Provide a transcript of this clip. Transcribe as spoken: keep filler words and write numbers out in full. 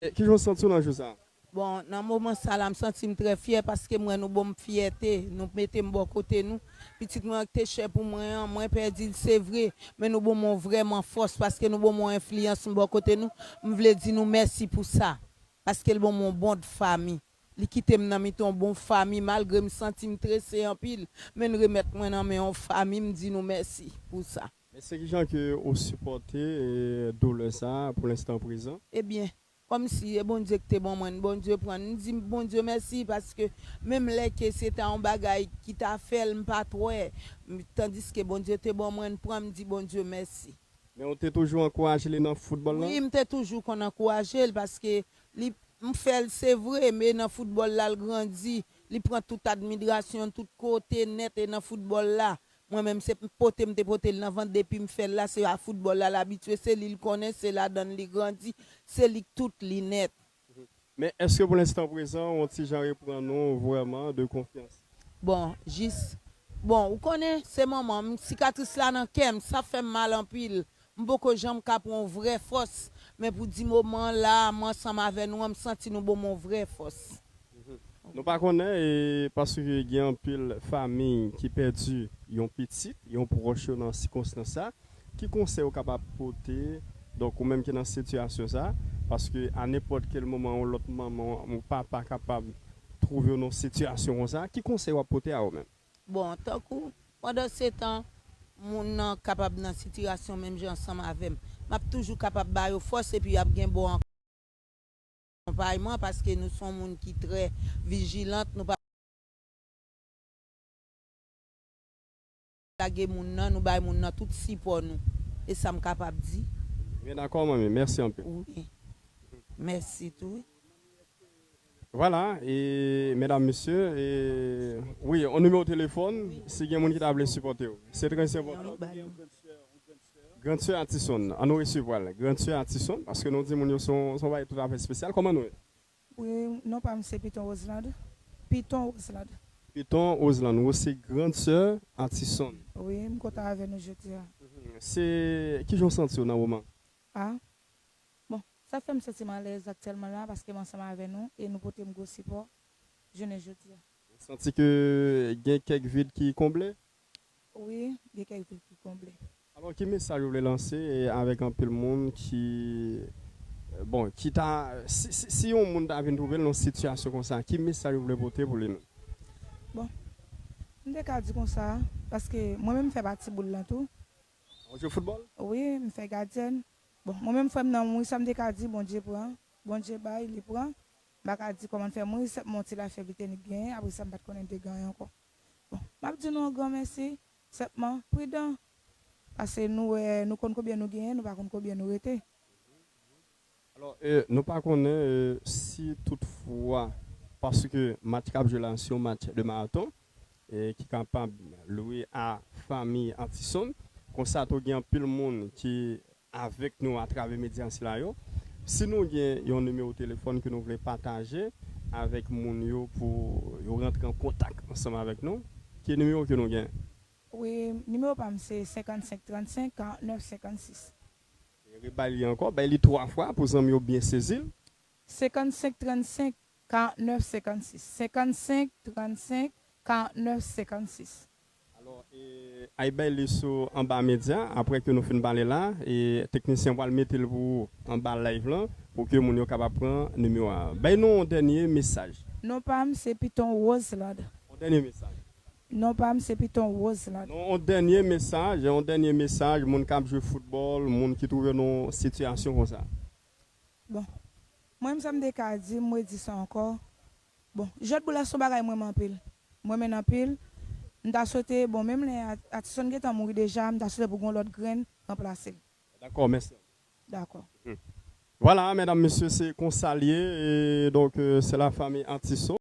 E, kijan w santi w nan jou sa a? Bon, nan moman sa la, m santi m trè fyè paske m wè nou ban m fyète, nou mete m bò kote nou. Pitit mwen an ki te chè pou mwen an, mwen pèdi l, se vre, men nou ban m yon vrèman fòs paske nou ban m yon enfliyans, m bò kote nou. M vle di nou mèsi pou sa, paske l ban m yon bon fanmi. Li kite m nan mitan yon bon fanmi, malgre m santi m trese anpil, men n remèt mwen nan men yon fanmi, m di nou mèsi pou sa. Men se kijan ke ou sipòte, e, doulè sa a pou lenstan prezan? Ebyen, kòmsi e Bondye ki te ban mwen n, Bondye pran n. M di Bondye mèsi paske menm lè ke se ta yon bagay ki ta fè l, m pa t wè, m, tandiske Bondye te ban mwen n, pran, m di Bondye mèsi. Men ou te toujou ankouraje li nan foutbòl la? Wi, m te toujou konn ankouraje l paske li, m fè l se vre, men nan foutbòl la l grandi, li pran tout admirasyon tout kote nèt e nan foutbòl la. Mwen menm se pote m te pote l nan vant depi m fè l la, se a foutbòl la l abitye, se li l konnen, se ladan l li grandi, se li k tout li nèt. Men èske pou lenstan prezan ou ti jan reprann ou vrèman de konfyans? Bon, jis, bon, ou konnen se manman m, sikatris la nan kè m, sa fè m mal anpil. M poko janm ka pran yon vrè fòs, men pou di moman an la a, m ansanm avè nou an, m santi nou ban m yon vrè fòs. Nou pa konnen, e, paske gen anpil fanmi ki pèdi yon pitit, yon pwòch yo nan sikonstans sa. Ki konsèy ou kapab pote, donk, ou menm ki nan sitiyasyon sa, paske a nenpòt kèl moman, yon lòt manman, yon papa kapab twouve w nan yon sitiyasyon konsa, ki konsèy w ap pote a ou menm? Bon, tankou, pandan se tan, moun nan kapab nan sitiyasyon menm jan ansanm avè m, m ap toujou kapab ba yo fòs epi y ap gen bon akonpayman paske nou se yon moun ki trè vijilant, nou pa lage moun nan, nou bay moun nan tout sipò nou. E sa m kapab di. Byen dakò, manmi. Mèsi anpil. Wi. Mèsi tou. Vwala, e medam, mesye, e, wi, yon nimewo telefòn, si gen moun ki ta vle sipòte w. Se trè enpòtan. Grandsè Atison, ann nou resevwa l. Grandsè Atison, paske nou di moun yo se yon, se yon bagay toutafè espesyal. Kòman nou ye? Wi, non pa m se Piton Roseland. Piton Roseland. Piton Roseland, ou se grandsè Atison. Wi, m kontan avè nou jodi a. Se, kijan w santi w nan moman? A, bon, sa fè m santi m alèz aktyèlman la paske m ansanm avè nou e nou pote m gwo sipò jounen jodi a. Ou santi ke gen kèk vid ki konble? Wi, gen kèk vid ki konble. Alò, ki mesaj ou vle lanse, e, avèk anpil moun ki, bon, ki ta, si, si, si yon moun ta vin twouve l nan sitiyasyon konsa, ki mesaj ou vle pote pou li menm? Bon, m te ka di konsa, paske mwen menm m fè pati boul lan tou. Ou jwe foutbòl? Wi, m fè gadyèn. Bon, mwen menm frè m nan mouri, sa m te ka di, Bondye pran, Bondye bay, li pran. M pa ka di kòman l fè mouri, sèlman yon ti lafyèv li te genyen, apre sa m pa t konnen m te gen anyen ankò. Bon, m ap di nou yon gran mèsi, sèlman pridan, paske nou wè, nou konn konbyen nou genyen, nou pa konn konbyen nou rete. Alò, e, nou pa konnen, e, si toutfwa, paske match k ap jwe la se yon match de maraton, e, ki kapab lwe a fanmi Atison. Konsa tou gen anpil moun ki avèk nou atravè medya sila yo. Si nou gen yon nimewo telefòn ke nou vle pataje avèk moun yo pou yo rantre an kontak ansanm avèk nou, ki nimewo ke nou gen? Wi, nimewo pa m se senkannsenk trannsenk karantnèf senkannsis. Rebay li ankò, bay li twa fwa pou zanmi yo byen sezi l. Senkannsenk trannsenk karantnèf senkannsis. Senkannsenk trannsenk karantnèf senkannsis. Alò, e, ay bay li sou anba medya, apre ke nou fin pale la, e teknisyen an pral mete l pou ou anba live lan, pou ke moun yo kapab pran nimewo a. Bay nou yon dènye mesaj. Non pa m se Piton Roseland. Yon dènye mesaj. Non pa m se Piton Roseland. Non, yon dènye mesaj, yon dènye mesaj, moun k ap jwe foutbòl, moun ki twouve nan yon sitiyasyon konsa. Bon, mwen menm sa m te ka di, m redi sa ankò. Bon, jwèt boul la se yon bagay m renmen anpil. M renmen l anpil. M ta swete, bon, menm lè At- Atison gentan mouri deja, m ta swete pou gen yon lòt grenn ranplase l. Dakò, mèsi. Dakò. Vwala, medam, mesye, se konsa l ye. E donk, e, se la fanmi Atison.